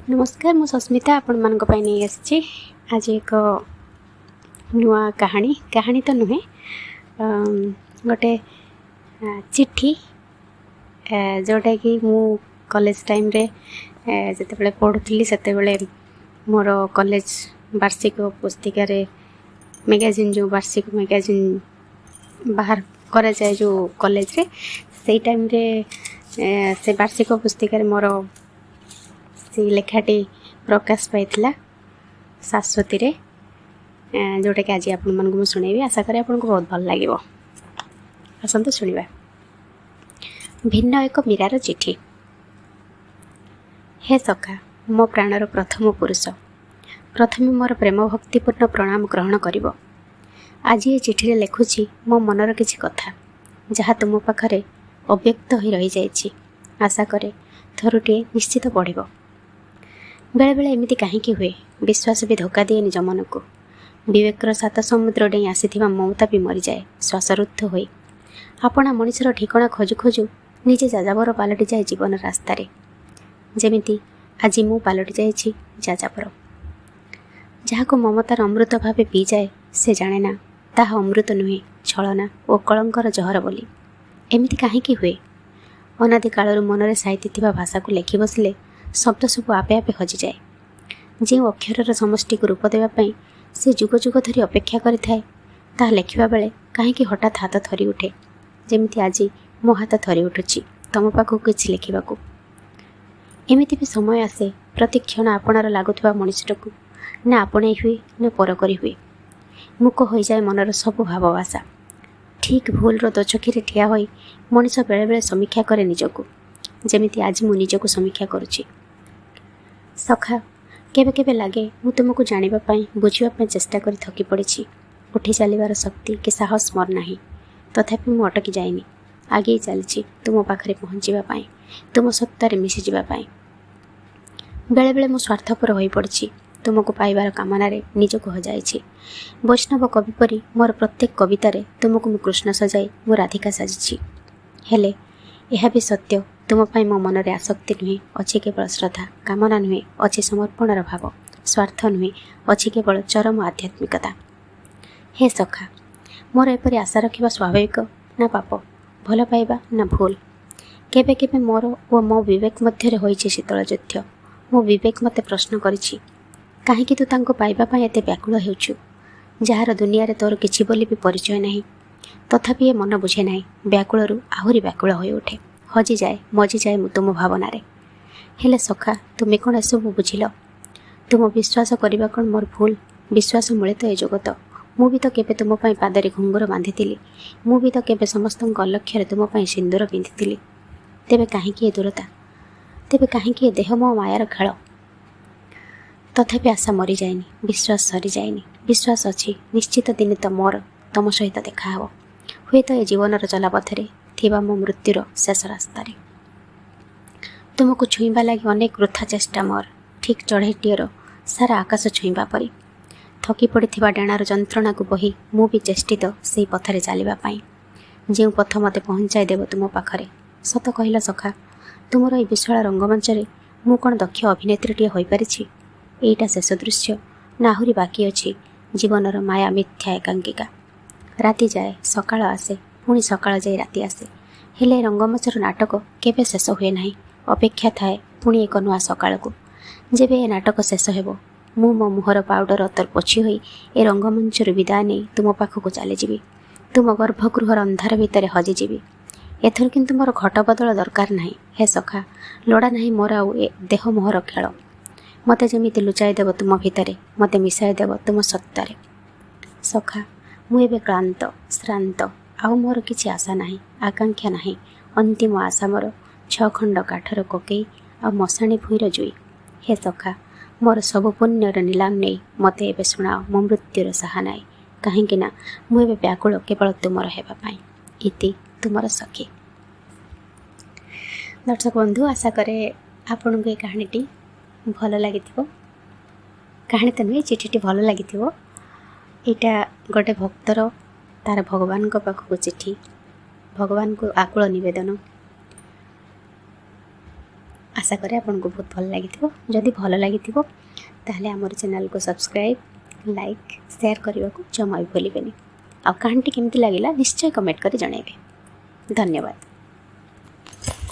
ନମସ୍କାର, ମୁଁ ସସ୍ମିତା ଆପଣମାନଙ୍କ ପାଇଁ ନେଇ ଆସିଛି ଆଜି ଏକ ନୂଆ କାହାଣୀ। କାହାଣୀ ତ ନୁହେଁ, ଗୋଟେ ଚିଠି, ଯେଉଁଟାକି ମୁଁ କଲେଜ ଟାଇମ୍ରେ ଯେତେବେଳେ ପଢ଼ୁଥିଲି, ସେତେବେଳେ ମୋର କଲେଜ ବାର୍ଷିକ ପୁସ୍ତିକାରେ, ମ୍ୟାଗାଜିନ୍, ଯେଉଁ ବାର୍ଷିକ ମ୍ୟାଗାଜିନ୍ ବାହାର କରାଯାଏ ଯେଉଁ କଲେଜରେ, ସେଇ ଟାଇମ୍ରେ ସେ ବାର୍ଷିକ ପୁସ୍ତିକାରେ ମୋର ସେଇ ଲେଖାଟି ପ୍ରକାଶ ପାଇଥିଲା ଶାଶ୍ୱତୀରେ, ଯେଉଁଟାକି ଆଜି ଆପଣମାନଙ୍କୁ ମୁଁ ଶୁଣେଇବି। ଆଶା କରେ ଆପଣଙ୍କୁ ବହୁତ ଭଲ ଲାଗିବ। ଆସନ୍ତୁ ଶୁଣିବା। ଭିନ୍ନ ଏକ ମୀରାର ଚିଠି। ହେ ସଖା, ମୋ ପ୍ରାଣର ପ୍ରଥମ ପୁରୁଷ, ପ୍ରଥମେ ମୋର ପ୍ରେମ ଭକ୍ତିପୂର୍ଣ୍ଣ ପ୍ରଣାମ ଗ୍ରହଣ କରିବ। ଆଜି ଏ ଚିଠିରେ ଲେଖୁଛି ମୋ ମନର କିଛି କଥା, ଯାହା ତୁମ ପାଖରେ ଅବ୍ୟକ୍ତ ହୋଇ ରହିଯାଇଛି। ଆଶା କରେ ଥରୁଟିଏ ନିଶ୍ଚିତ ପଢ଼ିବ। ବେଳେବେଳେ ଏମିତି କାହିଁକି ହୁଏ? ବିଶ୍ୱାସ ବି ଧୋକା ଦିଏ ନିଜ ମନକୁ। ବିବେକର ସାତ ସମୁଦ୍ର ଡେଇଁ ଆସିଥିବା ମମତା ବି ମରିଯାଏ ଶ୍ୱାସରୁଦ୍ଧ ହୋଇ। ଆପଣା ମଣିଷର ଠିକଣା ଖୋଜୁ ଖୋଜୁ ନିଜେ ଯାଯାବର ପାଲଟିଯାଏ ଜୀବନ ରାସ୍ତାରେ, ଯେମିତି ଆଜି ମୁଁ ପାଲଟି ଯାଇଛି ଯାଯାବର। ଯାହାକୁ ମମତାର ଅମୃତ ଭାବେ ପିଇଯାଏ, ସେ ଜାଣେ ନା ତାହା ଅମୃତ ନୁହେଁ, ଛଳନା ଓ କଳଙ୍କର ଜହର ବୋଲି। ଏମିତି କାହିଁକି ହୁଏ? ଅନାଦି କାଳରୁ ମନରେ ସାଇତି ଥିବା ଭାଷାକୁ ଲେଖି ବସିଲେ ଶବ୍ଦ ସବୁ ଆପେ ଆପେ ହଜିଯାଏ। ଯେଉଁ ଅକ୍ଷରର ସମଷ୍ଟିକୁ ରୂପ ଦେବା ପାଇଁ ସେ ଯୁଗ ଯୁଗ ଧରି ଅପେକ୍ଷା କରିଥାଏ, ତାହା ଲେଖିବା ବେଳେ କାହିଁକି ହଠାତ୍ ହାତ ଥରି ଉଠେ, ଯେମିତି ଆଜି ମୋ ହାତ ଥରି ଉଠୁଛି ତମ ପାଖକୁ କିଛି ଲେଖିବାକୁ। ଏମିତି ବି ସମୟ ଆସେ, ପ୍ରତିକ୍ଷଣ ଆପଣାର ଲାଗୁଥିବା ମଣିଷଟାକୁ ନା ଆପଣେଇ ହୁଏ, ନା ପର କରି ହୁଏ। ମୂକ ହୋଇଯାଏ ମନର ସବୁ ଭାବଭାଷା। ଠିକ୍ ଭୁଲର ଦୋଛକିରେ ଠିଆ ହୋଇ ମଣିଷ ବେଳେବେଳେ ସମୀକ୍ଷା କରେ ନିଜକୁ, ଯେମିତି ଆଜି ମୁଁ ନିଜକୁ ସମୀକ୍ଷା କରୁଛି। ସଖା, କେବେ କେବେ ଲାଗେ ମୁଁ ତୁମକୁ ଜାଣିବା ପାଇଁ, ବୁଝିବା ପାଇଁ ଚେଷ୍ଟା କରି ଥକି ପଡ଼ିଛି। ଉଠି ଚାଲିବାର ଶକ୍ତି କି ସାହସ ମୋର ନାହିଁ। ତଥାପି ମୁଁ ଅଟକି ଯାଇନି, ଆଗେଇ ଚାଲିଛି ତୁମ ପାଖରେ ପହଞ୍ଚିବା ପାଇଁ, ତୁମ ସତ୍ତାରେ ମିଶିଯିବା ପାଇଁ। ବେଳେବେଳେ ମୁଁ ସ୍ୱାର୍ଥପର ହୋଇପଡ଼ିଛି। ତୁମକୁ ପାଇବାର କାମନାରେ ନିଜକୁ ହଜାଇଛି। ବୈଷ୍ଣବ କବି ପରି ମୋର ପ୍ରତ୍ୟେକ କବିତାରେ ତୁମକୁ ମୁଁ କୃଷ୍ଣ ସଜାଇ ମୁଁ ରାଧିକା ସାଜିଛି। ହେଲେ ଏହା ବି ସତ୍ୟ, ତୁମ ପାଇଁ ମୋ ମନରେ ଆସକ୍ତି ନୁହେଁ, ଅଛି କେବଳ ଶ୍ରଦ୍ଧା। କାମନା ନୁହେଁ, ଅଛି ସମର୍ପଣର ଭାବ। ସ୍ୱାର୍ଥ ନୁହେଁ, ଅଛି କେବଳ ଚରମ ଆଧ୍ୟାତ୍ମିକତା। ହେ ସଖା, ମୋର ଏପରି ଆଶା ରଖିବା ସ୍ୱାଭାବିକ ନା ପାପ? ଭଲ ପାଇବା ନା ଭୁଲ? କେବେ କେବେ ମୋର ଓ ମୋ ବିବେକ ମଧ୍ୟରେ ହୋଇଛି ଶୀତଳ ଯୁଦ୍ଧ। ମୋ ବିବେକ ମୋତେ ପ୍ରଶ୍ନ କରିଛି, କାହିଁକି ତୁ ତାଙ୍କୁ ପାଇବା ପାଇଁ ଏତେ ବ୍ୟାକୁଳ ହେଉଛୁ, ଯାହାର ଦୁନିଆରେ ତୋର କିଛି ବୋଲି ବି ପରିଚୟ ନାହିଁ? ତଥାପି ଏ ମନ ବୁଝେ ନାହିଁ। ବ୍ୟାକୁଳରୁ ଆହୁରି ବ୍ୟାକୁଳ ହୋଇଉଠେ, ହଜିଯାଏ, ମଜିଯାଏ ମୁଁ ତୁମ ଭାବନାରେ। ହେଲେ ସଖା, ତୁମେ କ'ଣ ଏସବୁ ବୁଝିଲ? ତୁମ ବିଶ୍ୱାସ କରିବା କ'ଣ ମୋର ଭୁଲ? ବିଶ୍ୱାସ ମୂଳେ ତ ଏ ଜଗତ। ମୁଁ ବି ତ କେବେ ତୁମ ପାଇଁ ପାଦରେ ଘୁଙ୍ଗୁର ବାନ୍ଧିଥିଲି। ମୁଁ ବି ତ କେବେ ସମସ୍ତଙ୍କ ଅଲକ୍ଷ୍ୟରେ ତୁମ ପାଇଁ ସିନ୍ଦୁର ପିନ୍ଧିଥିଲି। ତେବେ କାହିଁକି ଏ ଦୂରତା? ତେବେ କାହିଁକି ଏ ଦେହ ମୋ ମାୟାର ଖେଳ? ତଥାପି ଆଶା ମରିଯାଇନି, ବିଶ୍ୱାସ ସରିଯାଇନି। ବିଶ୍ୱାସ ଅଛି, ନିଶ୍ଚିତ ଦିନେ ତ ମୋର ତମ ସହିତ ଦେଖାହେବ, ହୁଏତ ଏ ଜୀବନର ଚଲାପଥରେ ଥିବା ମୋ ମୃତ୍ୟୁର ଶେଷ ରାସ୍ତାରେ। ତୁମକୁ ଛୁଇଁବା ଲାଗି ଅନେକ ବୃଥା ଚେଷ୍ଟା ମୋର, ଠିକ୍ ଚଢ଼େଇଟିଏର ସାରା ଆକାଶ ଛୁଇଁବା ପରି। ଥକି ପଡ଼ିଥିବା ଡେଣାର ଯନ୍ତ୍ରଣାକୁ ବହି ମୁଁ ବି ଚେଷ୍ଟିତ ସେଇ ପଥରେ ଚାଲିବା ପାଇଁ, ଯେଉଁ ପଥ ମୋତେ ପହଞ୍ଚାଇ ଦେବ ତୁମ ପାଖରେ। ସତ କହିଲ ସଖା, ତୁମର ଏଇ ବିଶାଳ ରଙ୍ଗମଞ୍ଚରେ ମୁଁ କ'ଣ ଦକ୍ଷ ଅଭିନେତ୍ରୀଟିଏ ହୋଇପାରିଛି? ଏଇଟା ଶେଷ ଦୃଶ୍ୟ ନା ଆହୁରି ବାକି ଅଛି ଜୀବନର ମାୟା ମିଥ୍ୟା ଏକାଙ୍କିକା? ରାତି ଯାଏ, ସକାଳ ଆସେ, ପୁଣି ସକାଳ ଯାଇ ରାତି ଆସେ। ହେଲେ ରଙ୍ଗମଞ୍ଚର ନାଟକ କେବେ ଶେଷ ହୁଏ ନାହିଁ। ଅପେକ୍ଷା ଥାଏ ପୁଣି ଏକ ନୂଆ ସକାଳକୁ, ଯେବେ ଏ ନାଟକ ଶେଷ ହେବ। ମୁଁ ମୋ ମୁହଁର ପାଉଡ଼ର ଅତର ପୋଛି ହୋଇ ଏ ରଙ୍ଗମଞ୍ଚରୁ ବିଦାୟ ନେଇ ତୁମ ପାଖକୁ ଚାଲିଯିବି। ତୁମ ଗର୍ଭଗୃହର ଅନ୍ଧାର ଭିତରେ ହଜିଯିବି। ଏଥର କିନ୍ତୁ ମୋର ଘଟ ବଦଳ ଦରକାର ନାହିଁ। ହେ ସଖା, ଲୋଡ଼ା ନାହିଁ ମୋର ଆଉ ଏ ଦେହ ମୋହର ଖେଳ। ମୋତେ ଯେମିତି ଲୁଚାଇ ଦେବ ତୁମ ଭିତରେ, ମୋତେ ମିଶାଇ ଦେବ ତୁମ ସତ୍ତାରେ। ସଖା, ମୁଁ ଏବେ କ୍ଳାନ୍ତ, ଶ୍ରାନ୍ତ। ଆଉ ମୋର କିଛି ଆଶା ନାହିଁ, ଆକାଂକ୍ଷା ନାହିଁ। ଅନ୍ତିମ ଆଶା ମୋର ଛଅ ଖଣ୍ଡ କାଠର କୋକେଇ ଆଉ ମଶାଣି ଭୂଇଁର ଜୁଇ। ହେ ସଖା, ମୋର ସବୁ ପୁଣ୍ୟର ନିଲାମ ନେଇ ମୋତେ ଏବେ ଶୁଣାଅ ମୋ ମୃତ୍ୟୁର ସାହାନାଇ, କାହିଁକି ନା ମୁଁ ଏବେ ବ୍ୟାକୁଳ କେବଳ ତୁମର ହେବା ପାଇଁ। ଇତି, ତୁମର ସଖୀ। ଦର୍ଶକ ବନ୍ଧୁ, ଆଶା କରେ ଆପଣଙ୍କୁ ଏ କାହାଣୀଟି ଭଲ ଲାଗିଥିବ। କାହାଣୀ ତ ନୁହେଁ, ଚିଠିଟି ଭଲ ଲାଗିଥିବ। ଏଇଟା ଗୋଟେ ଭକ୍ତର ତାର ଭଗବାନଙ୍କ ପାଖକୁ ଚିଠି, ଭଗବାନଙ୍କୁ ଆକୁଳ ନିବେଦନ। ଆଶା କରେ ଆପଣଙ୍କୁ ବହୁତ ଭଲ ଲାଗିଥିବ। ଯଦି ଭଲ ଲାଗିଥିବ, ତାହେଲେ ଆମର ଚ୍ୟାନେଲକୁ ସବସ୍କ୍ରାଇବ୍, ଲାଇକ୍, ସେୟାର କରିବାକୁ ଜମା ବି ଭୁଲିବେନି। ଆଉ କାହାଣୀଟି କେମିତି ଲାଗିଲା, ନିଶ୍ଚୟ କମେଣ୍ଟ କରି ଜଣାଇବେ। ଧନ୍ୟବାଦ।